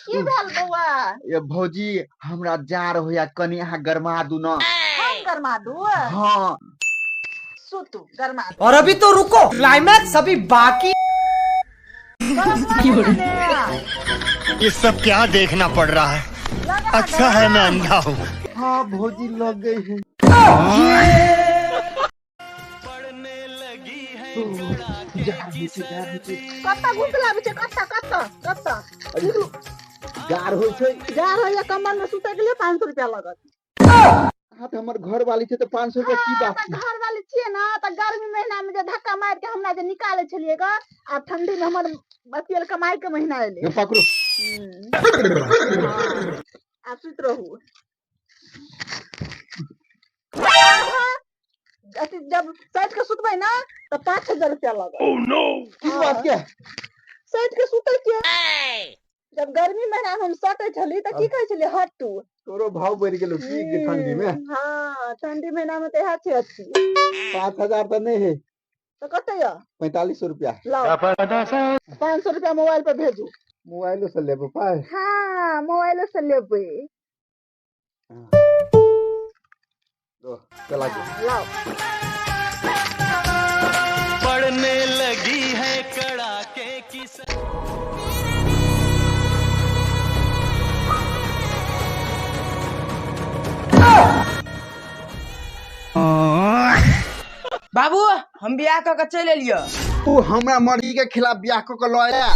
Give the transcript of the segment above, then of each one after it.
की भेल बौआ? ये भौजी, हमरा जार होया, कनि अहाँ गरमा दू न। हम गरमा दू? हाँ। सुतू, गरमा दू। और अभी तो रुको, क्लाइमैक्स अभी बाकी। गरम लागल ने? ये सब क्या देखना पड़ रहा है? लगा? अच्छा है मैं अंधा हूँ। हाँ भौजी, लग गई है। जार होइ छै, जार होइ छै। कतऽ घुसलाबै छै? कतऽ कतऽ कतऽ? जार होइ छै। जा रहल कम्बल में सुतै के लिए 500 रुपया लगत। अहाँ तऽ हमर घर वाली छै, तऽ 500 रुपया की बात तऽ छै? घर वाली छियै ने, तऽ गर्मी महीना में जे धक्का मारि के हमरा जे निकालै छलियै ग, आब ठंडी में हमर अथियल कमाई के महीना एलै। ये पकड़ू। हँ, आब सुति रहू। अहाँ अथी जब सैत के सुतबै ने तऽ 5000 रुपया लगत। की बात के? सैत के सुतै के, जब गर्मी महीना में हम सटै छली तऽ की कहै छलियै? हटू। तोरो भाव बढ़ि गेलो की के ठंडी में? हँ, ठंडी महीना में तऽ इएह छै अथी। 5000 तऽ नहि है। तऽ कते यऽ? 4500 रुपया। लाउ, 500 रुपया मोबाइल पर भेजू। मोबाइलो से लेबो पाइ? हाँ, मोबाइलो से लेबै। दो, चला गया। हाँ, लाओ। पड़ने लगी है कड़ाके की। बाबू, हम बियाह कऽ के चलि एलियै। तू हमरा मर्जी के खिलाफ बियाह कऽ के लऽ आया,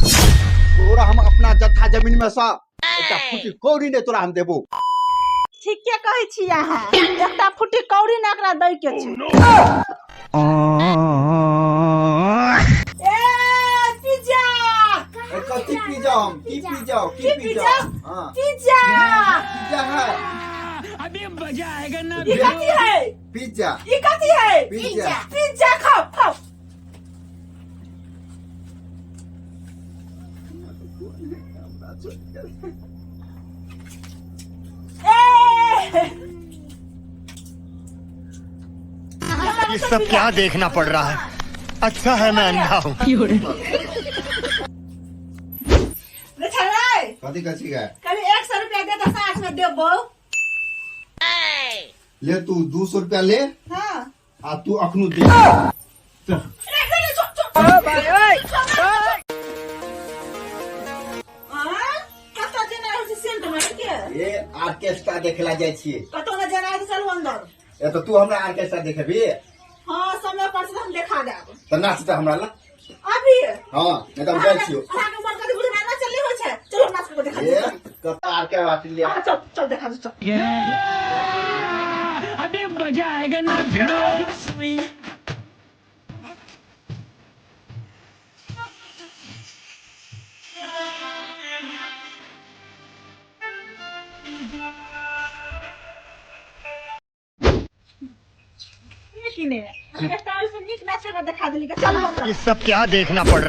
तोरा हम अपना जत्था जमीन में से एकटा फुटी कौड़ी नहि तोरा हम देबो। ठीके कहै छी अहाँ, एकटा फुटी कौड़ी ने एकरा दै के छै। ए पिज्जा। ए, कथी पी जाओ? हम की पी जाओ? की की पी पी जाओ? जाओ? हाँ। पिज्जा। पिज्जा है। ई कथी है? पिज्जा। ई कथी है? पिज्जा। पिज्जा खाओ, खाओ। ए ये सब क्या देखना पड़ रहा है? अच्छा है मैं अंधा हूँ। रे छलै। कथी कथी है? कभी 100 रुपया दे तऽ साँझ में देबो। ले, तू 200 रुपया ले। हाँ। आ तू अखनु दे। रे रे रे, चुप चुप। हाँ? कतऽ जेना होइ छै सेंट मारि के? ए, आर्केस्ट्रा देखेला जाइ छियै। कतौ ने जेना होइ छै, चलू अंदर। ए, तऽ तू हमरा आर्केस्ट्रा देखेबी? हाँ, समय पर से हम देखा देब। तऽ नाच तऽ हमरा ला। अभी? हाँ, नहीं तऽ हम जाइ छियौ। अहाँके उमर कथी बुझना ना चलले होइ छै, चलो नाच के देखा ए दे। कतऽ आर्केस्ट्रा ले? हाँ, चल चल, देखा दे, चल। अभी मजा आएगा ना भिड़ो। कि ने एकटा ओहिसँ नीक नाच के देखा देली, चलू अंदर। ये सब क्या देखना पड़ रहा है?